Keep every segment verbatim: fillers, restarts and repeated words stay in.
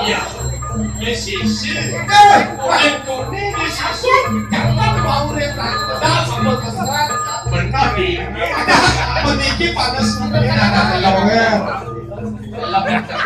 Iya. Di sisi. Eh, Pak, ini di sisi. Jangan mau rela. Dah, sama terserah. Benar, di. Ada. Meniki pada sebenarnya. Ada. Ada.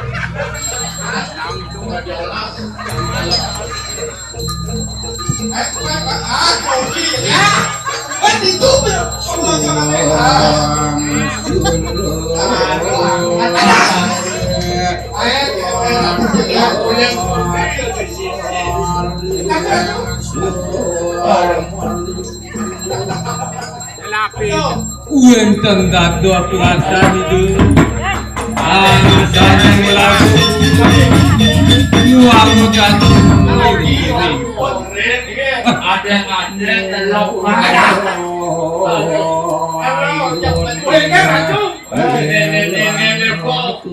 Wénten dados pelasan Ida. Anu sané nglaku nyuwun jati. Ada-ada telok. Nenek-nenek kok.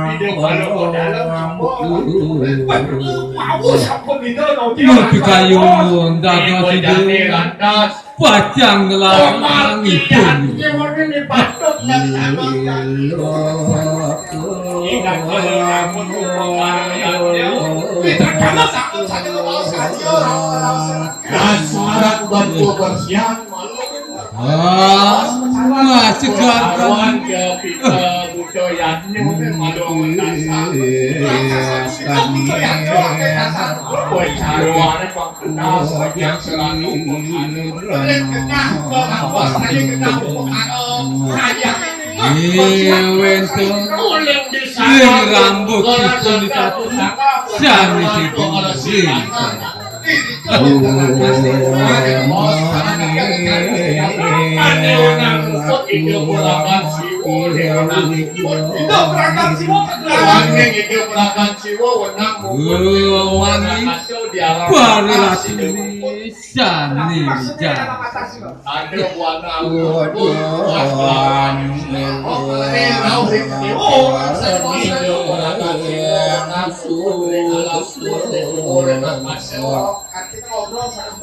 Hidup kalau kok dalam. Wah, sampun Ida, no, Ida. Yo, pikayun dados Ida. Lantas. Pacang nglarangipun. Dasar batu bersihan. Ah, segar. Awan ya kita budaya. Iya, wénten. Yen rambut dipun ditata, sanes dipun. Wani, parilatine sane jan.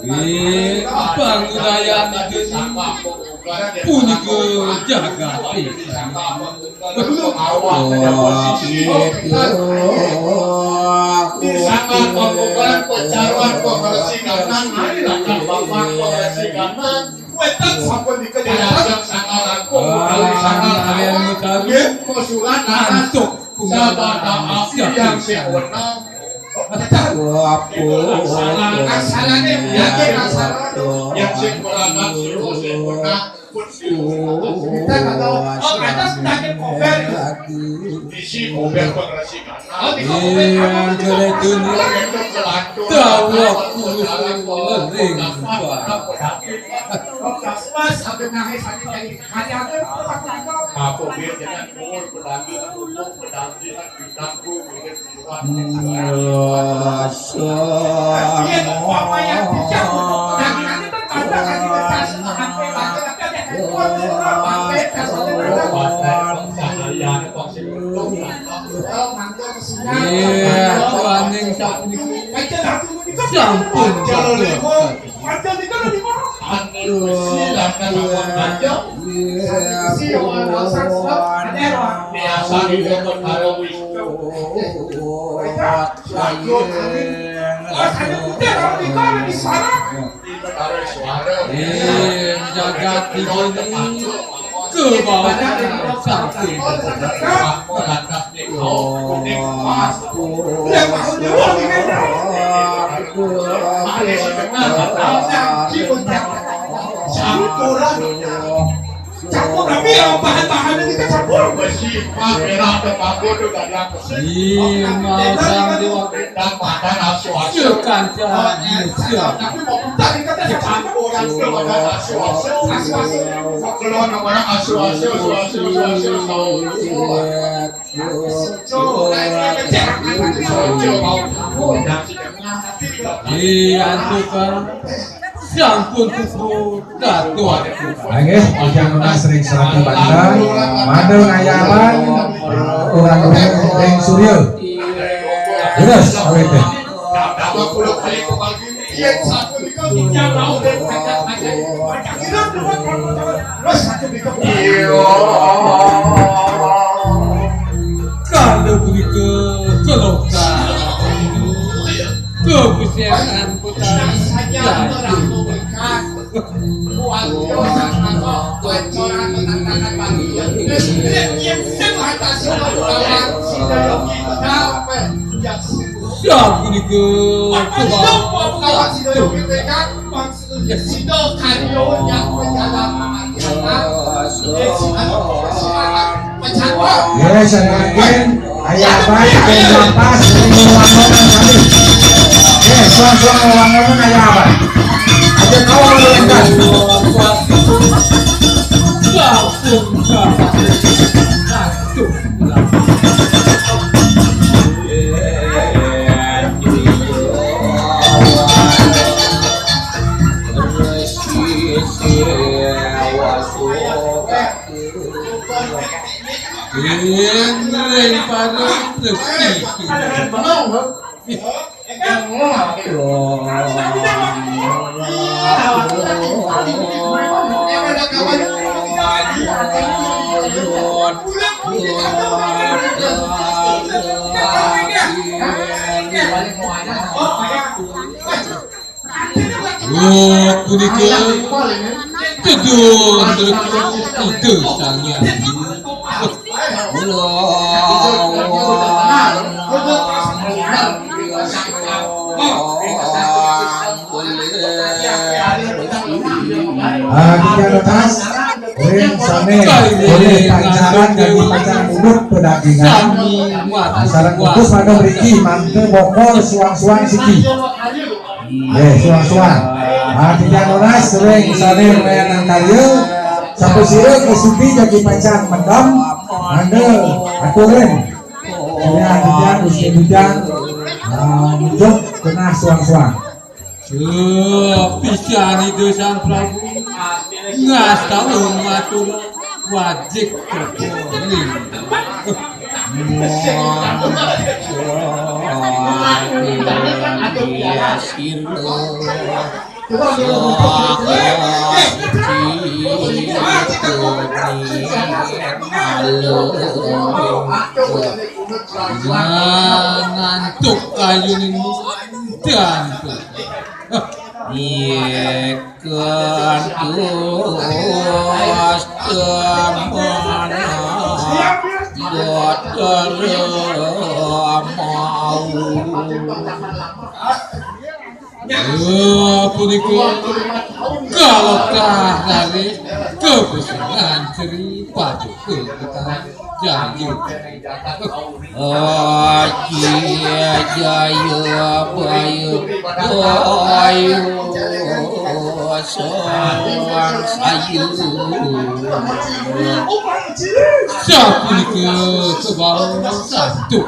Ing pangudayana geni punika jagate. Sangat pembukaan pecaruan pengersiganan, marilah kan Bapak pengersiganan. Wénten sampun dikejadian sangat langkung, utawi sangat kalian mutawi. Nggih, musuhan lantas antuk sabada api yang sing wenang. Asalane yakin asal yang sing perangan sira sing wenang. Kita kata, oh, ada sedangin kober. Isi kober pengersiganan. Ing geledun dawuh kulo ring. Mas, sampai nangis, sampai nyanyi. Hanya ada apa? Apa biar jangan umur berlagi, umur berlagi, bintangku, bintangku. Iya, paning sampun. Sampun. Ing jagat iki kebawa sakti. Campur tapi ya bahan-bahan ini kan campur. Besi, emas, perak, tembakau itu gak ada. Ing masang dewa. Dan badan asu-asu. Kanca. Tapi mau putar ini kan campuran itu badan asu-asu. Asu-asu. Mau keluar namanya asu-asu, asu-asu, asu-asu. Iya, antuk, Pak. Sampun puput. Datuk. Nggih, aja menas ring Serambi Banten. Mandel ngayaban. Orang ring Surya. Terus, awet. Iya. Kalau Sapunika kebawah. Ya, sangkaken aya abad, aya lapas, aya wangonan kami. Ya, suang-suang wangonan aya abad. Aja kau mau lengkap. Ring, ring, panas, resi. Oh, punika tedun trepit Ida Sang Hyang Widi. Kula Ah, tiga belas, ring sane oleh pancaran dadi pacang mundut pedagingan. Sareng kukus pada mriki mangke bokor suang-suang siki. Eh, suang-suang. Ah, tiga belas, ring sane mayanang karya. Sapa sira kesubi dadi pacang mendem, mangke aturin. Ya, tiga, Gusti Bujang. Ah, njuk kenah suang-suang. Duh, pisan Ida Sang Prabu. Ngastawa matur wajib kepuri. Muang sira. Ngantuk kayuning dan yeken tuas temana dotere mau. Ya, punika kalekah ngalih kepesengan Sri Paduka Betara Jaya. Aji Jaya Baya Baya Soang Sayu. Sapunika kebawa satu.